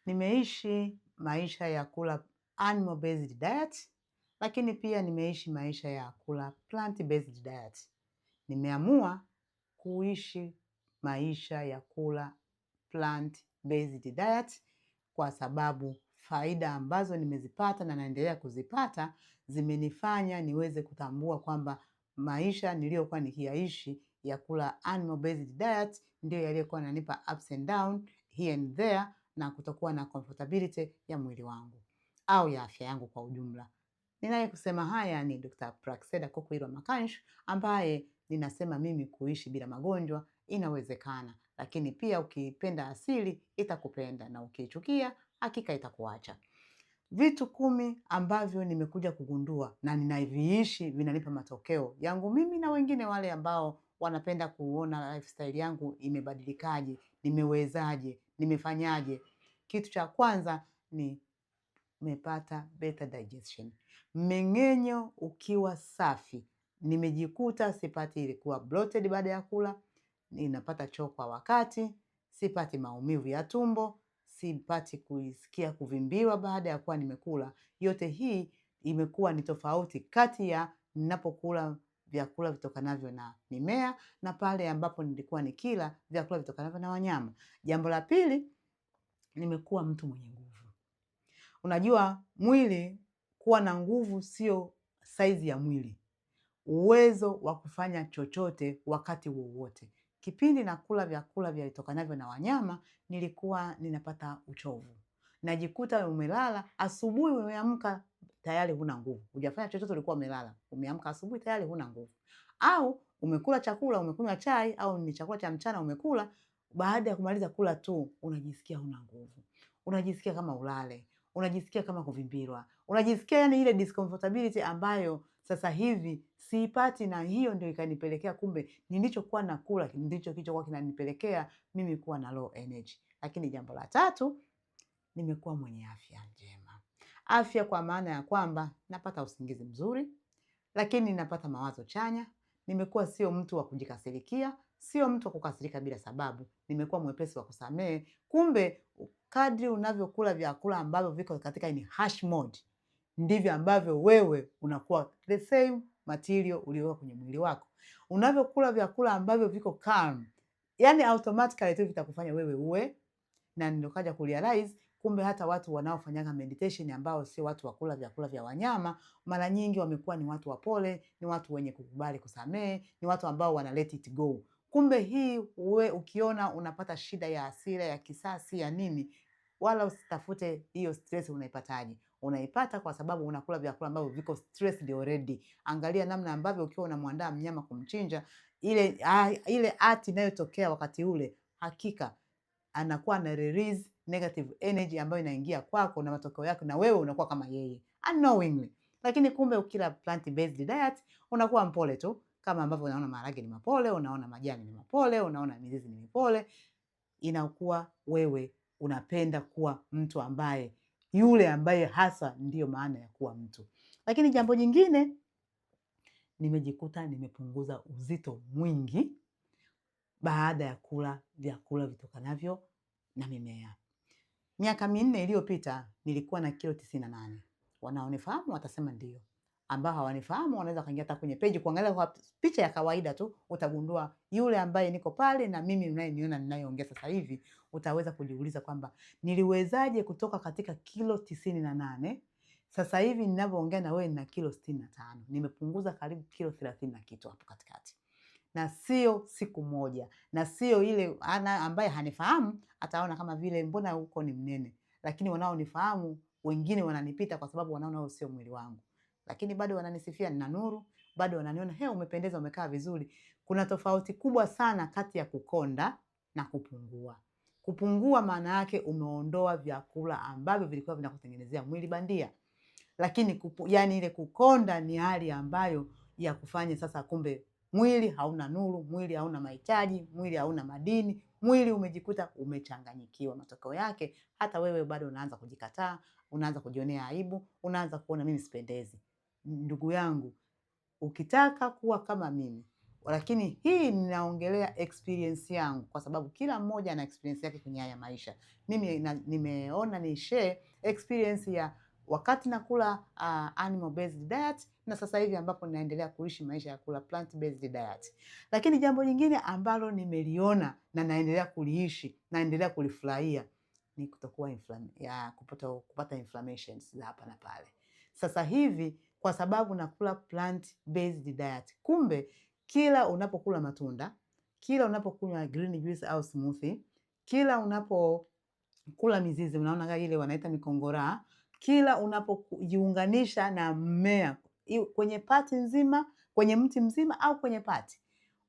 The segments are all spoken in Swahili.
Nimeishi maisha ya kula animal based diet, lakini pia nimeishi maisha ya kula plant based diet. Nimeamua kuishi maisha ya kula plant based diet kwa sababu faida ambazo nimezipata na naendelea kuzipata zimenifanya niweze kutambua kwamba maisha niliyokuwa nikiyaishi ya kula animal based diet ndiyo yaliyokuwa yananipa ups and down here and there na kutokuwa na comfortability ya mwili wangu au ya afya yangu kwa ujumla. Ninaye kusema haya ni Dr. Praxeda Kokuilwa Makanshu ambaye ninasema mimi kuishi bila magonjwa inawezekana, lakini pia ukiipenda asili itakupenda na ukiichukia hakika itakuacha. Vitu 10 ambavyo nimekuja kugundua na ninaviishi vinanipa matokeo yangu mimi na wengine wale ambao wanapenda kuona lifestyle yangu imebadilikaje, nimewezaje, nimefanyaje. Kitu cha kwanza ni nimepata better digestion. Mmeng'enyo ukiwa safi, nimejikuta sipati ilikuwa bloated baada ya kula, ninapata choo kwa wakati, sipati maumivu ya tumbo, sipati kuisikia kuvimbiwa baada ya kuwa nimekula. Yote hii imekuwa ni tofauti kati ya ninapokula vyakula vitokanavyo na mimea na pale ambapo nilikuwa nikila vyakula vitokanavyo na wanyama. Jambo la pili, nimekuwa mtu mwenye nguvu. Unajua mwili kuwa na nguvu sio saizi ya mwili, uwezo wa kufanya chochote wakati wowote. Kipindi nakula vyakula vitokanavyo na wanyama, nilikuwa ninapata uchovu. Najikuta umelala, asubuhi umeamka tayari huna nguvu. Hujafanya chochote, ulikuwa umelala. Umeamka asubuhi tayari huna nguvu. Au umekula chakula, umekunywa chai au ni chakula cha mchana umekula, baada ya kumaliza kula tu unajisikia huna nguvu. Unajisikia kama ulale, unajisikia kama kuvimbirwa, unajisikia yani ile discomfortability ambayo sasa hivi siipati, na hiyo ndio ikanipelekea kumbe nilichokuwa nakula ndicho kilichokuwa kinanipelekea mimi kuwa na low energy. Lakini jambo la tatu, nimekuwa mwenye afya njema. Afya kwa maana ya kwamba napata usingizi mzuri, lakini napata mawazo chanya. Nimekuwa sio mtu wa kujikasirikia, sio mtu wa kukasirika bila sababu. Nimekuwa mwepesi wa kusamehe. Kumbe kadri unavyokula vyakula ambavyo viko katika in harsh mode, ndivyo ambavyo wewe unakuwa the same material ulioweka kwenye mwili wako. Unavyokula vyakula ambavyo viko calm, yani automatically tu vitakufanya wewe uwe na ndio kaja kurealize kumbe hata watu wanaofanyaga meditation ambao sio watu wa kula vyakula vya wanyama, mara nyingi wamekuwa ni watu wapole, ni watu wenye kukubali kusamehe, ni watu ambao wana let it go. Kumbe hii uwe ukiona unapata shida ya hasira, ya kisasi, ya nini, wala usitafute hiyo stress unaipataje. Unaipata kwa sababu unakula vyakula ambavyo viko stressed already. Angalia namna ambavyo ukiwa unamwandaa mnyama kumchinja, ile ati inayotokea wakati ule, hakika anakuwa na release negative energy ambayo inaingia kwako na matokeo yake na wewe unakuwa kama yeye unknowingly. Lakini kumbe ukila plant based diet unakuwa mpole tu, kama ambavyo unaona maharage ni mapole, unaona majani ni mapole, unaona mizizi ni mipole. Inakuwa wewe unapenda kuwa mtu ambaye yule ambaye hasa ndiyo maana ya kuwa mtu. Lakini jambo jingine, nimejikuta nimepunguza uzito mwingi baada ya kula vyakula vitokanavyo na mimea. Miaka 4 iliyopita nilikuwa na kilo 98. Wanaonifahamu watasema ndio. Ambao hawanifahamu wanaweza kaingia hata kwenye page kuangalia kwa picha ya kawaida tu, utagundua yule ambaye niko pale na mimi unayeniona ninayeongea sasa hivi, utaweza kujiuliza kwamba niliwezaje kutoka katika kilo 98 sasa hivi ninavyoongea na wewe nina kilo 65. Nimepunguza karibu kilo 30 na kitu hapo katikati. Na sio siku moja, na sio ile ana ambaye hanifahamu ataona kama vile mbona huko ni mnene, lakini wanaonifahamu wengine wananipita kwa sababu wanaona huo sio mwili wangu, lakini bado wananisifia nina nuru, bado wananiona he, umependeza, umekaa vizuri. Kuna tofauti kubwa sana kati ya kukonda na kupungua. Kupungua maana yake umeondoa vyakula ambavyo vilikuwa vinakutengenezea mwili bandia, lakini yani ile kukonda ni hali ambayo ya kufanya sasa kumbe mwili hauna nuru, mwili hauna mahitaji, mwili hauna madini, mwili umejikuta umechanganyikiwa. Matokeo yake hata wewe bado unaanza kujikataa, unaanza kujionea aibu, unaanza kuona mimi sipendezi. Ndugu yangu, ukitaka kuwa kama mimi Lakini hii ninaongelea experience yangu, kwa sababu kila mmoja ana experience yake kwenye haya maisha. Mimi nimeona ni share experience ya wakati nakula animal based diet na sasa hivi ambapo naendelea kuishi maisha ya kula plant based diet. Lakini jambo jingine ambalo nimeliona na naendelea kuliishi, naendelea kulifurahia ni kutokuwa kupata inflammations za hapa na pale. Sasa hivi kwa sababu nakula plant based diet, kumbe kila unapokula matunda, kila unapokunywa green juice au smoothie, kila unapokula mizizi, unaona ile wanaita mikongora, kila unapojiunganisha na mmea kwenye pati nzima, kwenye mti mzima au kwenye pati,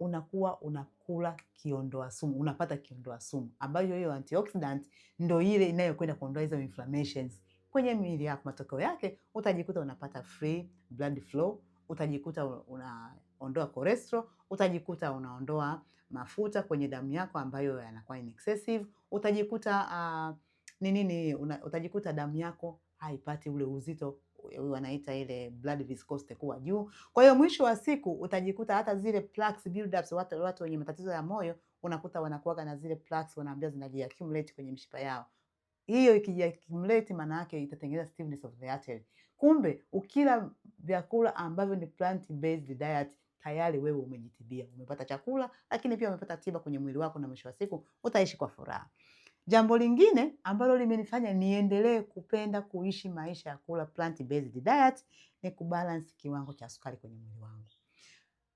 unakuwa unakula kiondoa sumu, unapata kiondoa sumu ambayo hiyo antioxidant ndo ile inayokwenda kuondoa hizo inflammations kwenye miili yako. Matokeo yake utajikuta unapata free blood flow, utajikuta unaondoa cholesterol, utajikuta unaondoa mafuta kwenye damu yako ambayo yanakuwa in excessive, utajikuta ni nini, utajikuta damu yako haipati ule uzito wanaita ile blood viscosity kuwa juu. Kwa hiyo mwisho wa siku utajikuta hata zile plaques build-ups, watu wenye matatizo ya moyo unakuta wanakuwa na zile plaques, wanaambia zinajiaccumulate kwenye mishipa yao. Hiyo ikijiaccumulate, maana yake itatengeneza stiffness of the artery. Kumbe ukila vyakula ambavyo ni plant based diet, tayari wewe umejitibia, umepata chakula, lakini pia umepata tiba kwenye mwili wako, na mwisho wa siku utaishi kwa furaha. Jambo lingine ambalo limenifanya niendelee kupenda kuishi maisha ya kula plant based diet ni kubalance kiwango cha sukari kwenye mwili wangu.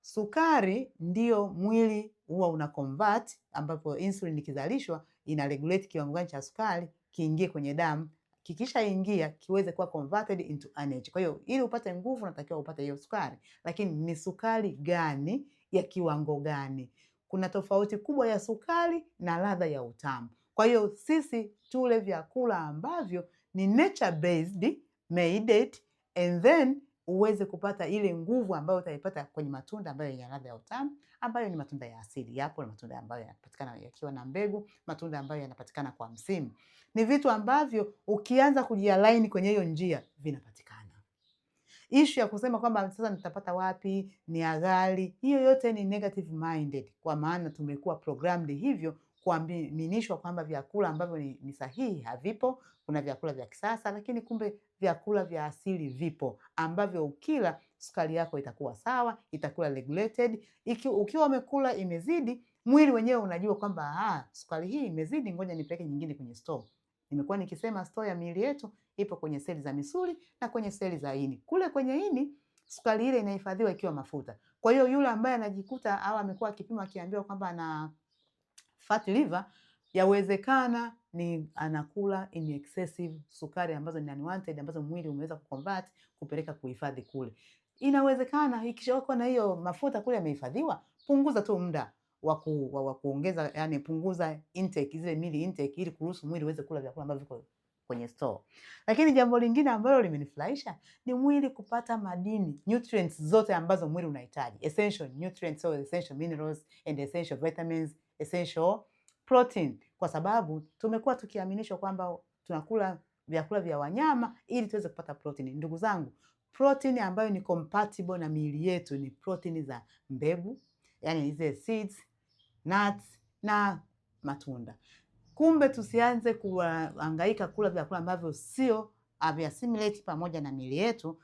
Sukari ndiyo mwili huwa una convert, ambapo insulin ikizalishwa ina regulate kiwango gani cha sukari kiingie kwenye damu, kikishaingia kiweze kuwa converted into energy. Kwa hiyo ili upate nguvu unatakiwa upate hiyo sukari, lakini ni sukari gani ya kiwango gani? Kuna tofauti kubwa ya sukari na ladha ya utamu. Kwa hiyo sisi tule vyakula ambavyo ni nature based made it, and then uweze kupata ile nguvu ambayo utaipata kwenye matunda ambayo yenye ladha ya utamu, ambayo ni matunda ya asili. Yapo na matunda ambayo yanapatikana yakiwa na mbegu, matunda ambayo yanapatikana kwa msimu. Ni vitu ambavyo ukianza kujialign kwenye hiyo njia vinapatikana. Ishu ya kusema kwamba sasa nitapata wapi, ni ghali, hiyo yote ni negative minded, kwa maana tumekuwa programmed hivyo kuaminishwa kwamba vyakula ambavyo ni sahihi havipo. Kuna vyakula vya kisasa, lakini kumbe vyakula vya asili vipo ambavyo ukila sukari yako itakuwa sawa, itakuwa regulated. Ukiwa umekula imezidi, mwili wenyewe unajua kwamba sukari hii imezidi, ngoja nipeleke nyingine kwenye store. Nimekuwa nikisema store ya miili yetu ipo kwenye seli za misuli na kwenye seli za ini. Kule kwenye ini sukari ile inahifadhiwa ikiwa mafuta. Kwa hiyo yule ambaye anajikuta au amekuwa akipima akiambiwa kwamba ana fat liver, yawezekana ni anakula in excessive sukari ambazo ni unwanted, ambazo mwili umeweza kuconvert kupeleka kuhifadhi kule. Inawezekana ikishakuwa na hiyo mafuta kule yamehifadhiwa, punguza tu muda wa kuongeza, yani punguza intake, zile meal intake, ili kuruhusu mwili uweze kula vyakula ambavyo viko kwenye store. Lakini jambo lingine ambalo limenifurahisha ni mwili kupata madini, nutrients zote ambazo mwili unahitaji, essential nutrients, so essential minerals and essential vitamins, essential protein, kwa sababu tumekuwa tukiaminishwa kwamba tunakula vyakula vya wanyama ili tuweze kupata protein. Ndugu zangu, protein ambayo ni compatible na miili yetu ni protein za mbegu, yani zile seeds, nuts na matunda. Kumbe tusianze kuhangaika kula vyakula ambavyo sio haviassimilate pamoja na miili yetu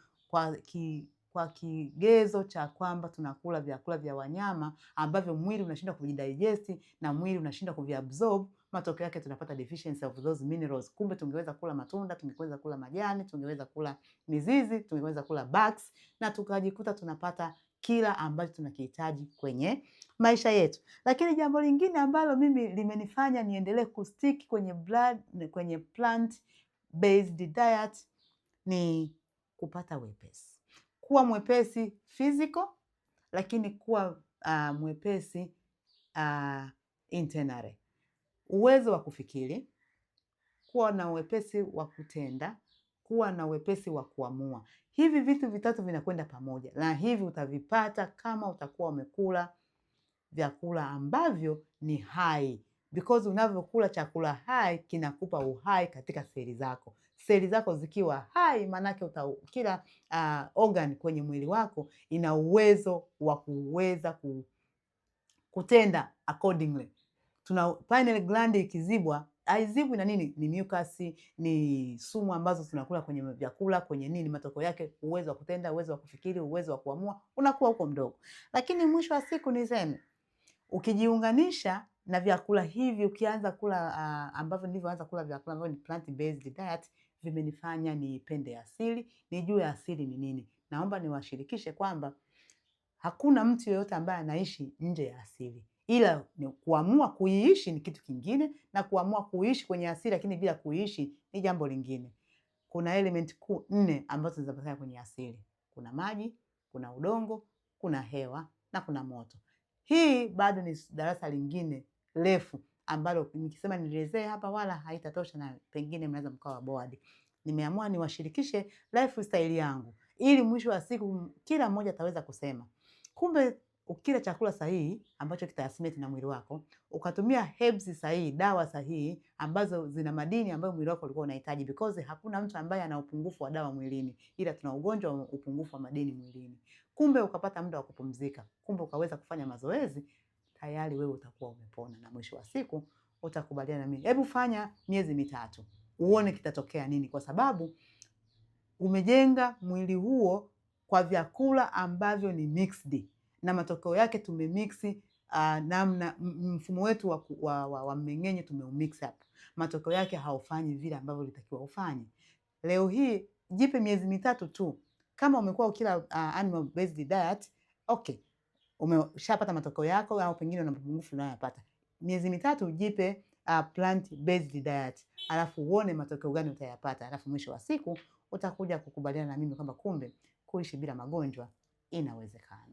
kwa kigezo cha kwamba tunakula vyakula vya wanyama ambavyo mwili unashindwa kuvidigest na mwili unashindwa kuviabsorb. Matokeo yake tunapata deficiency of those minerals. Kumbe tungeweza kula matunda, tungeweza kula majani, tungeweza kula mizizi, tungeweza kula bugs na tukajikuta tunapata kila ambacho tunakihitaji kwenye maisha yetu. Lakini jambo lingine ambalo mimi limenifanya niendelee kustick kwenye plant based diet ni kupata wepesi, kuwa mwepesi physical, lakini kuwa mwepesi internally, uwezo wa kufikiri, kuwa na uwepesi wa kutenda, kuwa na uwepesi wa kuamua. Hivi vitu vitatu vinakwenda pamoja, na hivi utavipata kama utakuwa umekula vyakula ambavyo ni hai, because unavyokula chakula hai kinakupa uhai katika seli zako. Seli zako zikiwa hai, maanake kila organ kwenye mwili wako ina uwezo wa kuweza kutenda accordingly. Tuna pineal gland ikizibwa, haizibwi na nini? Ni mucus, ni sumu ambazo tunakula kwenye vyakula, kwenye nini. Matokeo yake uwezo wa kutenda, uwezo wa kufikiri, uwezo wa kuamua unakuwa huko mdogo. Lakini mwisho wa siku niseme, ukijiunganisha na vyakula hivi, ukianza kula ambavyo nilivyoanza kula vyakula ambavyo ni plant based diet, vimenifanya niipende asili, nijue asili ni nini. Naomba niwashirikishe kwamba hakuna mtu yeyote ambaye anaishi nje ya asili, ila ni kuamua kuiishi ni kitu kingine, na kuamua kuishi kwenye asili lakini bila kuiishi ni jambo lingine. Kuna element kuu nne ambazo zinapatikana kwenye asili: kuna maji, kuna udongo, kuna hewa na kuna moto. Hii bado ni darasa lingine refu ambalo nikisema nielezee hapa wala haitatosha, na pengine mnaweza mkawa bored. Nimeamua niwashirikishe lifestyle yangu ili mwisho wa siku kila mmoja ataweza kusema kumbe ukila chakula sahihi ambacho kita-assimilate na mwili wako, ukatumia herbs sahihi, dawa sahihi ambazo zina madini ambayo mwili wako ulikuwa unahitaji, because hakuna mtu ambaye ana upungufu wa dawa mwilini, ila tuna ugonjwa wa upungufu wa madini mwilini. Kumbe ukapata muda wa kupumzika, kumbe ukaweza kufanya mazoezi, tayari wewe utakuwa umepona, na mwisho wa siku utakubaliana na mimi. Hebu fanya miezi 3 uone kitatokea nini, kwa sababu umejenga mwili huo kwa vyakula ambavyo ni mixed, na matokeo yake tumemix namna mfumo wetu wa mmeng'enyo tumeumix up. Matokeo yake haufanyi vile ambavyo ulitakiwa ufanye. Leo hii jipe miezi 3 tu, kama umekuwa ukila animal based diet, okay, umeshapata matokeo yako, au pengine una mapungufu unayoyapata. Miezi 3 jipe plant based diet, alafu uone matokeo gani utayapata, alafu mwisho wa siku utakuja kukubaliana na mimi kwamba kumbe kuishi bila magonjwa inawezekana.